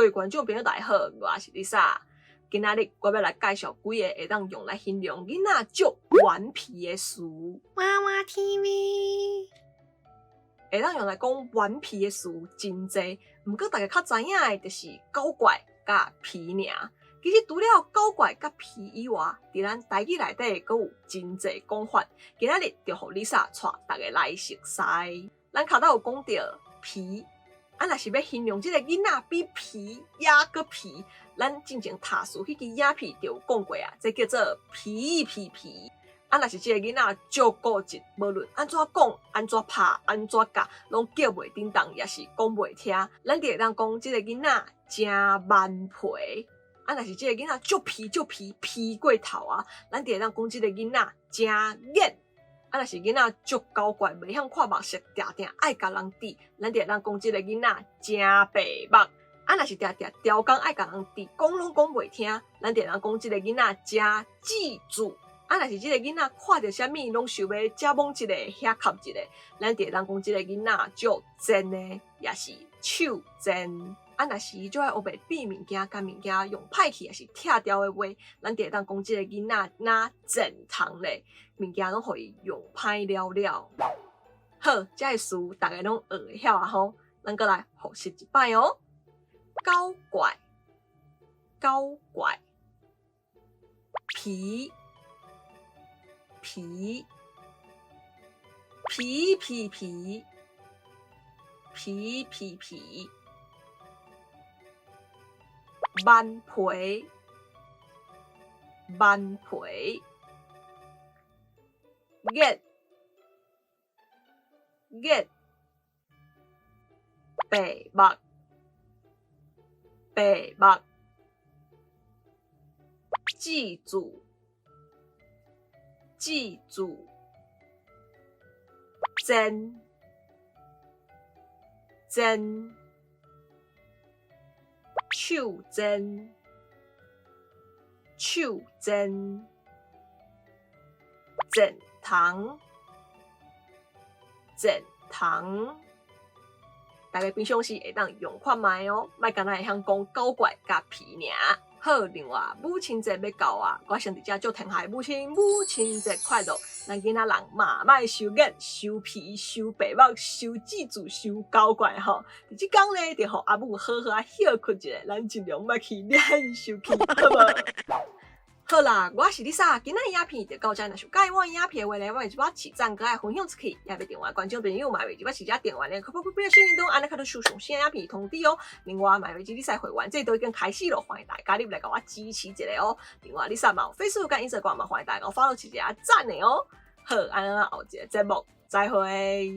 各位觀眾朋友大家好，我是 Lisa。今仔日我欲來介紹幾个會當用來形容囡仔足頑皮的詞。娃娃 TV。會當用來講頑皮的詞真濟，毋過大家較知影的就是搞怪佮皮爾。其實除了搞怪佮皮以外，佇咱台語內底閣有真濟講法。今仔日就予 Lisa 帶大家來熟似。咱較早有講著皮，啊，若是欲形容這个囡仔比皮猶閣皮，咱進前讀書彼支影片就有講過啊，這叫做皮皮皮。啊，若是這个囡仔足固執，無論按怎講、按怎拍、按怎教，攏叫袂振動，也是講袂聽，咱就會當講這个囡仔誠頑皮。啊，若是這个囡仔足皮足皮，皮過頭啊，咱就會當講這个囡仔誠癮。啊，若是囡仔足搞怪，袂曉看目色，定定愛共人豬，咱就會當講這个囡仔誠白目。啊，若是定定刁工愛共人豬，講攏講袂聽，咱就會當講這个囡仔誠志住。啊，若是這个囡仔看著啥物攏想欲遮摸一下，遐磕一下，咱就會當講這个囡仔足賤的，也是手賤。啊，若是伊足愛烏白變物件，共物件用歹去，抑是拆掉的話，咱就會當講這个囡仔若賤蟲咧，物件攏予伊用歹了了。好，這个詞逐家攏學會曉啊吼，咱閣來複習一擺哦。搞怪，搞怪，皮，皮，皮皮皮，皮皮皮。頑皮，頑皮，癮，癮，白目，白目，志住，志住，賤，賤。手賤，手賤，賤蟲，賤蟲。大家平常時會當用看覓哦，莫干焦會曉講搞怪佮皮爾。好，另外母親節欲到啊，我先佇遮祝天下母親母親節快樂。咱囡仔人嘛莫傷癮、傷皮、傷白目、傷志住、傷搞怪吼。佇這工咧，就予阿母好好仔歇睏一下，咱盡量莫去練受氣，好無？好啦，我是 Lisa，今仔影片就到遮。若是有佮意我影片的話咧，袂記按讚，閣愛分享出去，也欲訂閱觀眾朋友嘛，袂記按這訂閱咧，開啟小鈴鐺，按呢較會收上新影片通知哦。另外，嘛袂記 Lisa 會員制都已經開始咯，歡迎大家入來共我支持一下哦。另外，Lisa 嘛有 Facebook 佮 Instagram 嘛，歡迎大家共我 follow 一下讚的哦。好，按呢後一個節目再會。